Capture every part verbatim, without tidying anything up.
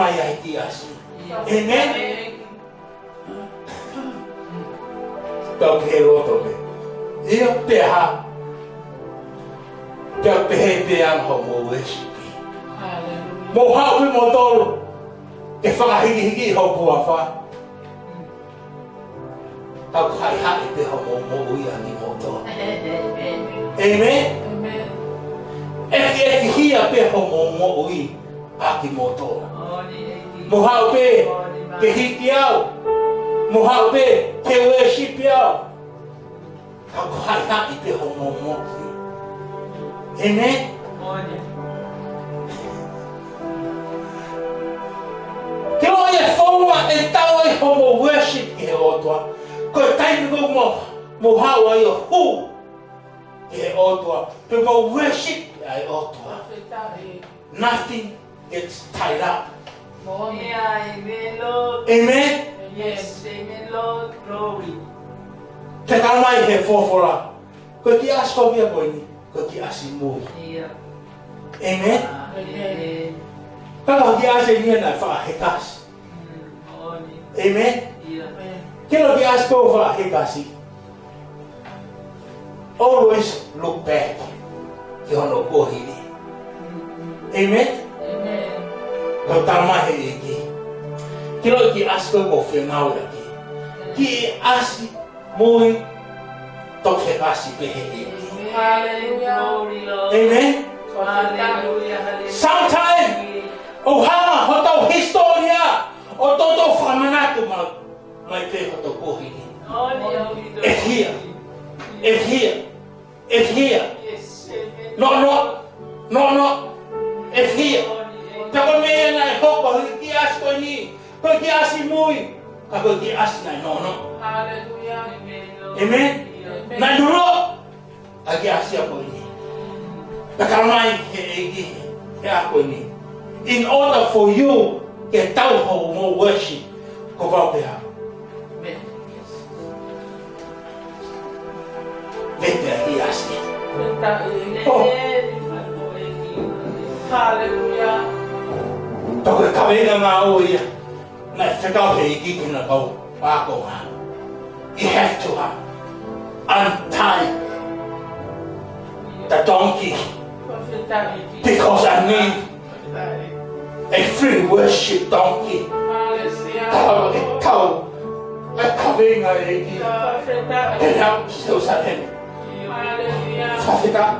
mai ai e kiʻi ʻasi. ʻĒmeni. Tau ke loto pē. ʻIo, pea hā. Pea pehē pē ʻa hoʻomou worship. Mou haʻu pē moutolu ke fakahikihiki hoku huafa. Tau haʻihaʻi pē hoʻomou moʻui ʻa kimoutolu. ʻĒmeni. ʻĒmeni. ʻĒmeni. ʻEfihia pē hoʻomou moʻui ʻa kimoutolu. Mou haʻu pē ke hiki au. Mou haʻu pē ke worship au. Tau haʻihaʻi pē hoʻomou moʻui. ʻĒmeni. Ke ʻoua ʻe founga ʻetau ʻai hoʻomou worship ki he ʻOtua. Ko e taimi ko ē mou, mou haʻu ai ʻo hū ki he ʻOtua, pea mou worship ʻa e ʻOtua, nothing gets tied up. ʻĒmeni. ʻĒmeni. Yes, ʻēmeni, Lord. Glory. Ke tau mai he folofola. Ko e kiʻi ʻasi ko ia ko eni, ko e kiʻi ʻasi mui. ʻĒmeni. ʻĒmeni. Ka ko e kiʻi ʻasi eni naʻe fakahekasi. ʻĒmeni. Ke ʻilo e kiʻi ʻasi ko ē fakahekasi, always look back ki hono kuohili. ʻĒmeni. Ko e tala mai he ʻEiki. Ke ʻilo e kiʻi ʻasi ko ē ʻoku fengāueʻaki. Kiʻi ʻasi mui, toki hekasi pē he ʻEiki. Hallelujah. ʻĒmeni. Hallelujah, hallelujah. Sometimes, ʻoku hanga hotau hisitōlia ʻo toutou fakamanatu mai, mai pē hoto kuohili. ʻEfihia. ʻEfihia. ʻEfihia. No, no. No, no. ʻEfihia. Pea ko e meʻa naʻe hoko he kiʻi ʻasi ko eni, ko e kiʻi ʻasi mui, ka ko e kiʻi ʻasi naʻe nono. Hallelujah. ʻĒmeni. Naʻe nono ʻa e kiʻi ʻasi ko eni. Pea tala mai he ʻEiki he ʻaho ko eni, in order for you ke tau hoʻomou worship, ko pau pē ha Vete ʻa e kiʻi ʻasi. Oh. Hallelujah. Pea ko e kaveinga ngāue ia naʻe fekau he ʻEiki ki heʻene kau ākonga. You have to, uh, untie the donkey because I need a free worship donkey. Hallelujah. Ka lava ke tau ʻa e kaveinga ʻa e ʻEiki. Ke nau ki Selusalema. Hallelujah. Fakafetaʻi.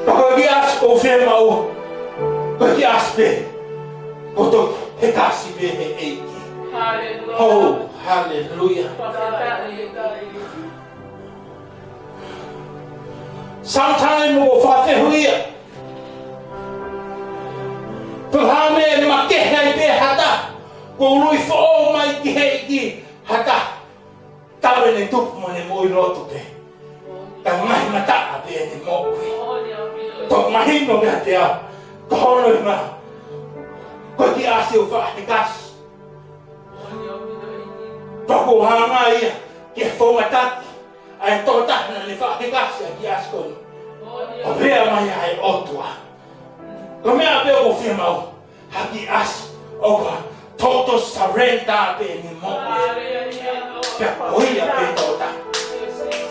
Pea ko e kiʻi ʻasi ʻoku fiemaʻu, ko e kiʻi ʻasi pē, ko e toki hekasi pē he ʻEiki. Hallelujah. Oh, hallelujah. Fakafetaʻi. Sometimes ʻoku fakafehuʻia pe ko e hā e meʻa ʻe makehe ai pē ha taha kuo ului foʻou mai ki he ʻEiki, ha taha talu ʻene tupu mo ʻene moʻui lotu pē, ka ngaahi mataʻa pē ʻene moʻui. Toki mahino mei he ʻaho ko hono ʻuhinga, ko e kiʻi ʻasi ʻoku fakahekasi. Pea ʻoku hanga ia ke fakamatala ʻa e tokotaha naʻa ne fakahekasi ʻa e kiʻi ʻasi ko eni, ʻo pehē mai ʻa e ʻOtua, ko e meʻa pē ʻoku fiemaʻu, ha kiʻi ʻasi ʻoku total surrender pē ʻene moʻui. Pea ko ia pē tokotaha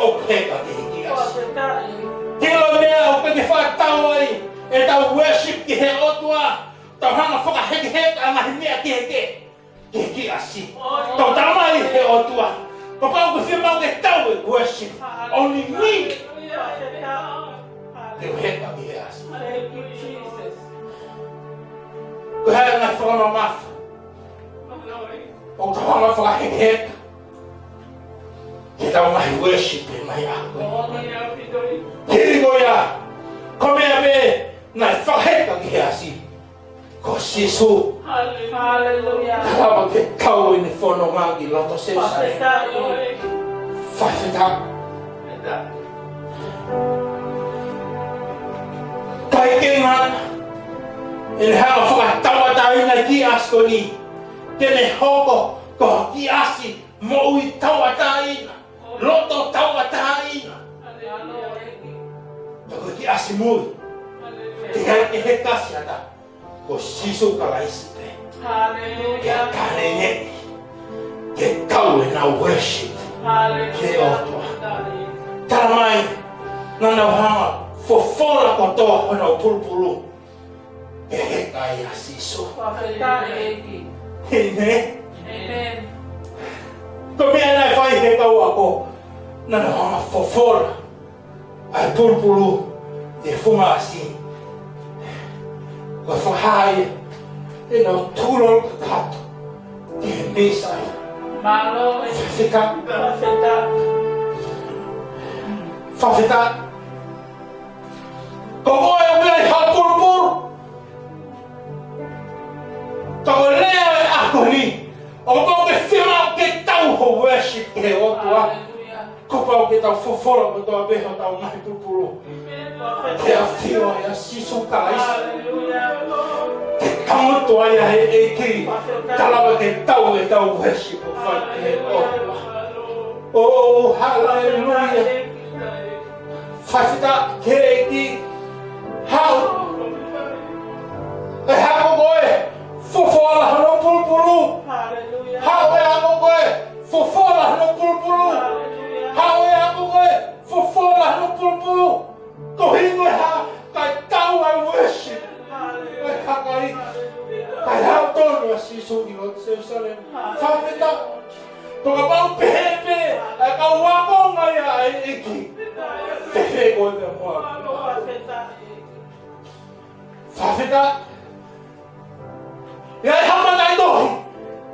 ʻoku heka ki he kiʻi ʻasi. Ko e meʻa ʻoku ke fakatau ai ʻetau worship ki he ʻOtua, tau hanga fakahekeheka ʻa e ngaahi meʻa kehekehe ki he kiʻi ʻasi. Tau tala mai he ʻOtua, kapau ʻoku ke fiemaʻu ke tau e worship, only me. Te u heka ki he ʻasi. Ko e hā e ngaahi fakamamafa ʻoku tau hanga fakahekeheka ki heʻetau ngaahi worship he ngaahi ʻaho ko eni? Hili ko ia, ko e meʻa pē naʻe fakaheka ki he ʻasi, ko Sīsū. Hallelujah. Ka lava ke tau ʻene fononga ki loto Selusalema. Fakafetaʻi. Kae kehe ange ʻene hanga fakatauʻatāina e kiʻi ʻasi ko eni, ke ne hoko ko e kiʻi ʻasi moʻui tauʻatāina, loto tauʻatāina. Ka ko e kiʻi ʻasi mui, teʻeki ai ke hekasi ha taha. ko Sīsū Kalaisi pē. Haleluia. Ke tane ne ke tau ʻenau worship. Haleluia. Ki he ʻOtua. Tala mai, naʻa nau hanga fofola kotoa honau pulupulu. Ke heka ʻia Sīsū. Fakafetaʻi ʻEiki. Amen. Amen. Ko e meʻa naʻe fai he kau ako, naʻa nau hanga fofola ʻa e pulupulu ʻi he funga ʻasi. Ko e fakahā ia ʻenau tulolo kakato ki he Mīsaia. Mālō ʻEiki. Fakafetaʻi. Fakafetaʻi. Fakafetaʻi. Ko koe ʻoku ʻi ai haʻo pulupulu. Ka ko e lea ʻa e ako ni, ʻoku pau ke fiemaʻu ke tau ho worship ki he ʻOtua. Haleluia. Kuo pau ke tau fofola kotoa pē hotau ngaahi pulupulu. Ke ʻafio ʻia Sīsū Kalaisi. Haleluia. Ke tangutu ai ʻa e ʻEiki. Ka lava ke tau ʻetau worship ʻo fai ki he ʻOtua. Oh, haleluia. Fakafetaʻi ki he ʻEiki. Haʻu. ʻE haʻu koe, fofola hono pulupulu. Haleluia. Haʻu ʻe haʻu koe, fofola hono pulupulu. Haleluia. Haʻu ʻe haʻu koe, fofola hono pulupulu. Ko e ʻuhinga ʻe hā? Kae tau ʻa e worship. Haleluia. ʻE kakai. Kae haʻu tonu ʻa Sīsū ki loto Selusalema. Fakafetaʻi. Ko kapau pehē pē ʻa e kau ākonga ia ʻa e ʻEiki, pehē ko e meʻa moa. Fakafetaʻi. ʻI ai ha mataʻitohi,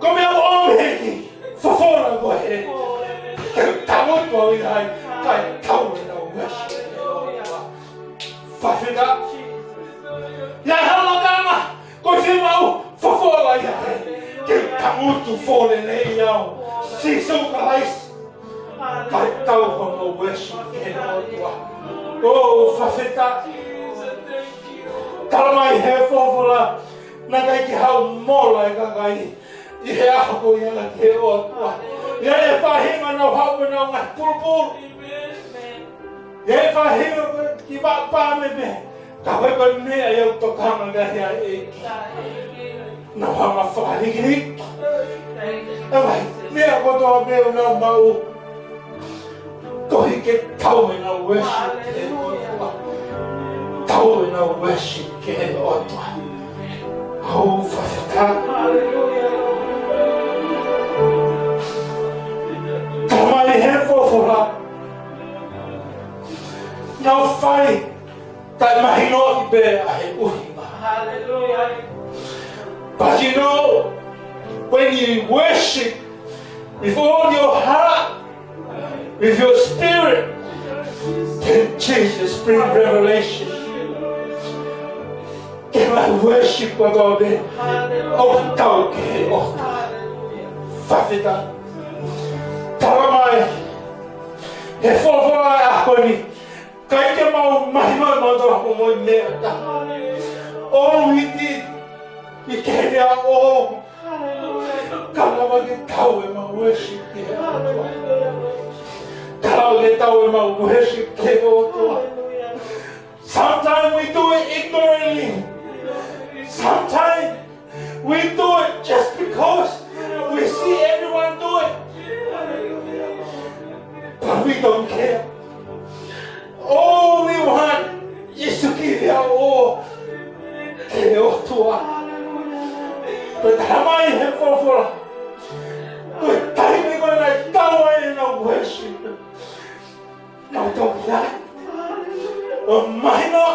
ko e meʻa ʻoku ʻomi ʻe he ʻEiki, fofola koe. Ke tau atu ʻi ai, kae tau ʻenau worship. Fakafetaʻi. ʻI ai ha lakanga, ko e fiemaʻu, fofola ia he. Ke tangutu fōleleʻi au. Sīsū Kalaisi. Kae tau hono worship ki he ʻOtua. Oh, fakafetaʻi. Tala mai he folofola, naʻe ʻikai ke haʻu mola e kakai ʻi he ʻaho ko ia ki he ʻOtua. ʻI ai e faʻahinga naʻa nau haʻu mo ʻenau ngaahi pulupulu. ʻI ai e faʻahinga ko e kiʻi vaʻa pāme pē. Ka ko e meʻa ia ʻoku tokanga ki ai ʻa e ʻEiki. Naʻa nau hanga fakalikiʻi ʻa e ngaahi meʻa kotoa pē ʻoku nau maʻu. Koeʻuhi ke tau ʻenau worship ki he ʻOtua. Tau ʻenau worship ki he ʻOtua. Oh, fakafetaʻi. Tala mai he folofola, nau fai taʻemahinoʻi pē ʻa e ʻuhinga. Haleluia. But you know, when you worship with all your heart, with your spirit, then Jesus bring revelation. Ke maʻu worship kotoa pē ʻoku tau ki he ʻOtua. Fakafetaʻi. Tala mai he folofola ʻa e ako ni, ʻikai ke mau mahinoʻi mautolu ha meʻa ʻe taha. All we did, ʻi he ʻaho, ka lava ke tau ʻemau worship ki he ʻOtua. Ka lava ke tau ʻemau worship ki he ʻOtua. Sometimes we do it ignorantly. Sometimes we do it just because we see everyone do it. But we don't care. All we want is to give our all ki he ʻOtua. Pea tala mai he folofola, ko e taimi ko ē naʻe tau ai ʻenau worship, nau toki ʻai ʻo mahino,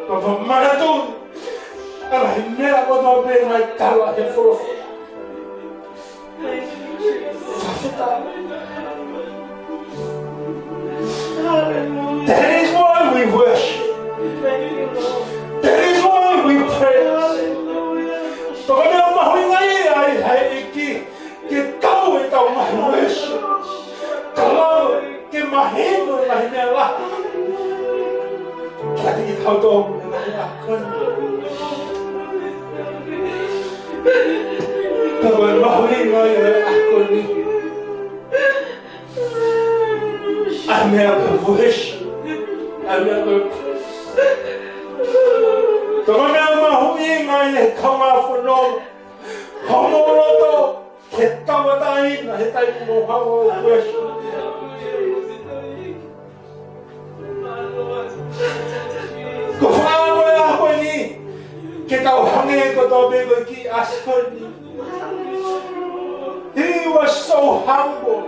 ʻo manatu ʻa e ngaahi meʻa kotoa pē naʻe tala he folofola. Fakafetaʻi. That is why we worship. That is why we praise. Ko e meʻa mahuʻinga ia ʻa e ʻEiki, ke tau ʻetau ngaahi worship. Ka lava ke mahino e ngaahi meʻa lahi. Kiate kitautolu e ngaahi ako ni. Ka ko e mahuʻinga ia ʻo e ako ni, ʻa e meʻa ko e worship. ʻA e meʻa ko e, ka ko e meʻa mahuʻinga kaungā fononga, homou loto ke tauʻatāina he taimi ʻoku mou haʻu ai. Ko e fakaʻamu ʻo e ʻaho ko eni ke tau hangē kotoa pē ko e kiʻi ʻasi ko eni. He was so humble.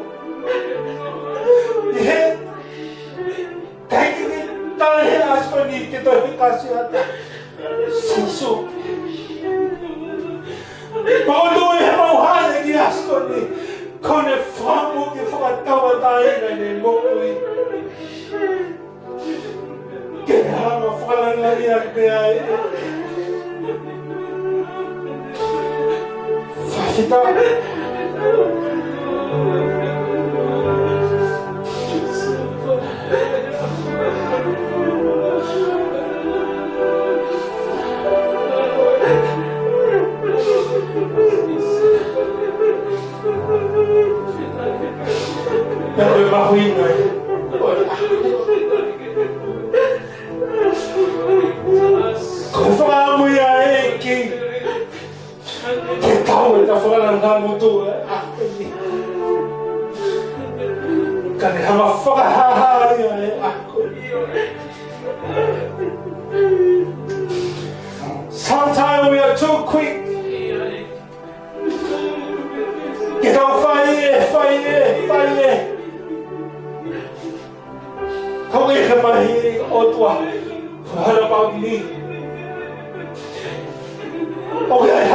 ʻI he taimi ke tau hangē ʻasi ko eni ke tau heka siata. Sīsū. Pea ʻoku ou tui he mau haʻu ki he ʻasi ko eni, ko ʻene fakaʻamu ke fakatauʻatāina ʻene moʻui. Ke hanga fakalāngilangiʻi ʻaki pē ʻa e. Fakafetaʻi. Pea ko e mahuʻinga ia. Ko e fakaʻamu ia ʻa e ʻEiki ke tau ʻi he fakalanga motuʻa. Ka ne hanga fakahāhā ia ʻa e ako. Sometimes we are too quick. Ke tau fai ē, fai ē, fai ē. Kau ʻi he mahi ʻOtua. What about me? ʻOku ʻi ai